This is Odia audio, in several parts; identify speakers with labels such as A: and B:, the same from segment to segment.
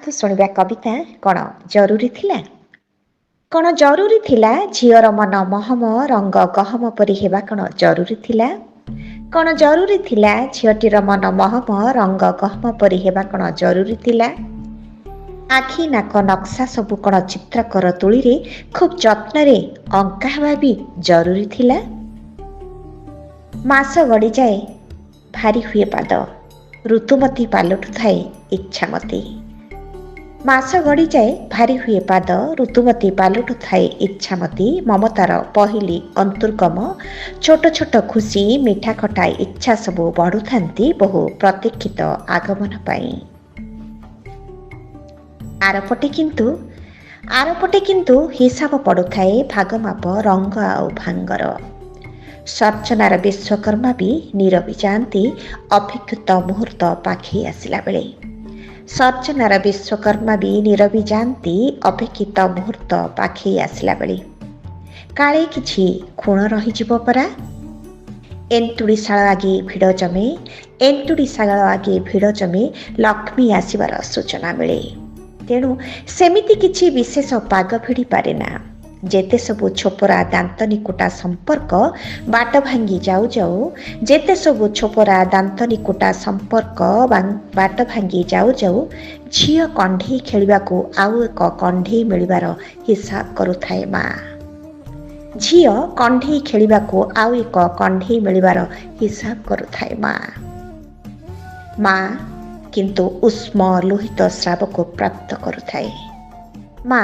A: ଶୁଣିବା କବିତା କ'ଣ ଜରୁରୀ ଥିଲା? କ'ଣ ଜରୁରୀ ଥିଲା ଝିଅର ମନ ମହମ ରଙ୍ଗ ଗହମ ପରି ହେବା? କ'ଣ ଜରୁରୀ ଥିଲା? କ'ଣ ଜରୁରୀ ଥିଲା ଝିଅଟିର ମନ ମହମ ରଙ୍ଗ ଗହମ ପରି ହେବା? କ'ଣ ଜରୁରୀ ଥିଲା? ଆଖି ନାକ ନକ୍ସା ସବୁ କ'ଣ ଚିତ୍ରକର ତୁଳିରେ ଖୁବ୍ ଯତ୍ନରେ ଅଙ୍କା ହେବା ବି ଜରୁରୀ ଥିଲା? ମାସ ଗଡ଼ିଯାଏ, ଭାରି ହୁଏ ପାଦ, ଋତୁମତୀ ପାଲଟୁଥାଏ ଇଚ୍ଛାମତୀ। ମାସ ଗଡ଼ିଯାଏ, ଭାରି ହୁଏ ପାଦ, ଋତୁମତୀ ପାଲଟୁଥାଏ ଇଚ୍ଛାମତୀ। ମମତାର ପହିଲି ଅନ୍ତୁର୍ଗମ, ଛୋଟ ଛୋଟ ଖୁସି, ମିଠା ଖଟା ଇଚ୍ଛା ସବୁ ବଢ଼ୁଥାନ୍ତି ବହୁ ପ୍ରତୀକ୍ଷିତ ଆଗମନ ପାଇଁ। ଆରପଟେ କିନ୍ତୁ ହିସାବ ପଡ଼ୁଥାଏ ଭାଗମାପ, ରଙ୍ଗ ଆଉ ଭାଙ୍ଗର। ସର୍ଜନାର ବିଶ୍ୱକର୍ମା ବି ନିରବି ଯାଆନ୍ତି ଅପେକ୍ଷିତ ମୁହୂର୍ତ୍ତ ପାଖେଇ ଆସିଲା ବେଳେ। ସର୍ଜନାର ବିଶ୍ୱକର୍ମା ବି ନିରବି ଯାଆନ୍ତି ଅପେକ୍ଷିତ ମୁହୂର୍ତ୍ତ ପାଖେଇ ଆସିଲା ବେଳେ। କାଳେ କିଛି ଖୁଣ ରହିଯିବ ପରା। ଏନ୍ତୁଡ଼ିଶାଳ ଆଗେ ଭିଡ଼ ଜମେ, ଏନ୍ତୁଡ଼ିଶାଳ ଆଗେ ଭିଡ଼ ଜମେ, ଲକ୍ଷ୍ମୀ ଆସିବାର ସୂଚନା ମିଳେ। ତେଣୁ ସେମିତି କିଛି ବିଶେଷ ପାଗ ଭିଡ଼ି ପାରେନା। ଯେତେ ସବୁ ଛୋପରା ଦାନ୍ତ ନିକୁଟା ସମ୍ପର୍କ ବାଟ ଭାଙ୍ଗି ଯାଉ ଯାଉ, ଯେତେ ସବୁ ଛୋପରା ଦାନ୍ତ ନିକୁଟା ସମ୍ପର୍କ ବାଟ ଭାଙ୍ଗି ଯାଉ ଯାଉ, ଝିଅ କଣ୍ଢେଇ ଖେଳିବାକୁ ଆଉ ଏକ କଣ୍ଢେଇ ମିଳିବାର ହିସାବ କରୁଥାଏ ମା। ଝିଅ କଣ୍ଢେଇ ଖେଳିବାକୁ ଆଉ ଏକ କଣ୍ଢେଇ ମିଳିବାର ହିସାବ କରୁଥାଏ ମା। ମା କିନ୍ତୁ ଉଷ୍ମ ଲୋହିତ ସ୍ରାବକୁ ପ୍ରାପ୍ତ କରୁଥାଏ। ମା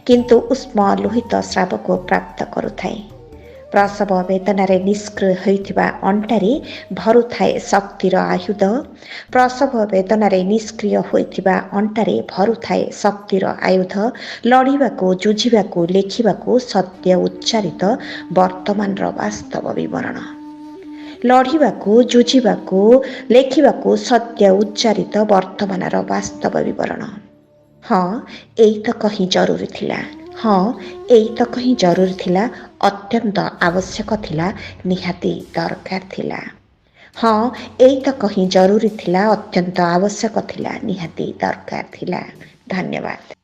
A: କିନ୍ତୁ ଉଷ୍ମ ଲୋହିତ ସ୍ରାବକୁ ପ୍ରାପ୍ତ କରୁଥାଏ। ପ୍ରସବ ବେଦନାରେ ନିଷ୍କ୍ରିୟ ହୋଇଥିବା ଅଣ୍ଟାରେ ଭରୁଥାଏ ଶକ୍ତିର ଆୟୁଧ। ପ୍ରସବ ବେଦନାରେ ନିଷ୍କ୍ରିୟ ହୋଇଥିବା ଅଣ୍ଟାରେ ଭରୁଥାଏ ଶକ୍ତିର ଆୟୁଧ, ଲଢ଼ିବାକୁ, ଯୁଝିବାକୁ, ଲେଖିବାକୁ ସଦ୍ୟ ଉଚ୍ଚାରିତ ବର୍ତ୍ତମାନର ବାସ୍ତବ ବିବରଣ। ଲଢ଼ିବାକୁ, ଯୁଝିବାକୁ, ଲେଖିବାକୁ ସଦ୍ୟ ଉଚ୍ଚାରିତ ବର୍ତ୍ତମାନର ବାସ୍ତବ ବିବରଣ। ହଁ, ଏଇତକ ହିଁ ଜରୁରୀ ଥିଲା। ହଁ, ଏଇତକ ହିଁ ଜରୁରୀ ଥିଲା, ଅତ୍ୟନ୍ତ ଆବଶ୍ୟକ ଥିଲା, ନିହାତି ଦରକାର ଥିଲା। ହଁ, ଏଇତକ ହିଁ ଜରୁରୀ ଥିଲା, ଅତ୍ୟନ୍ତ ଆବଶ୍ୟକ ଥିଲା, ନିହାତି ଦରକାର ଥିଲା। ଧନ୍ୟବାଦ।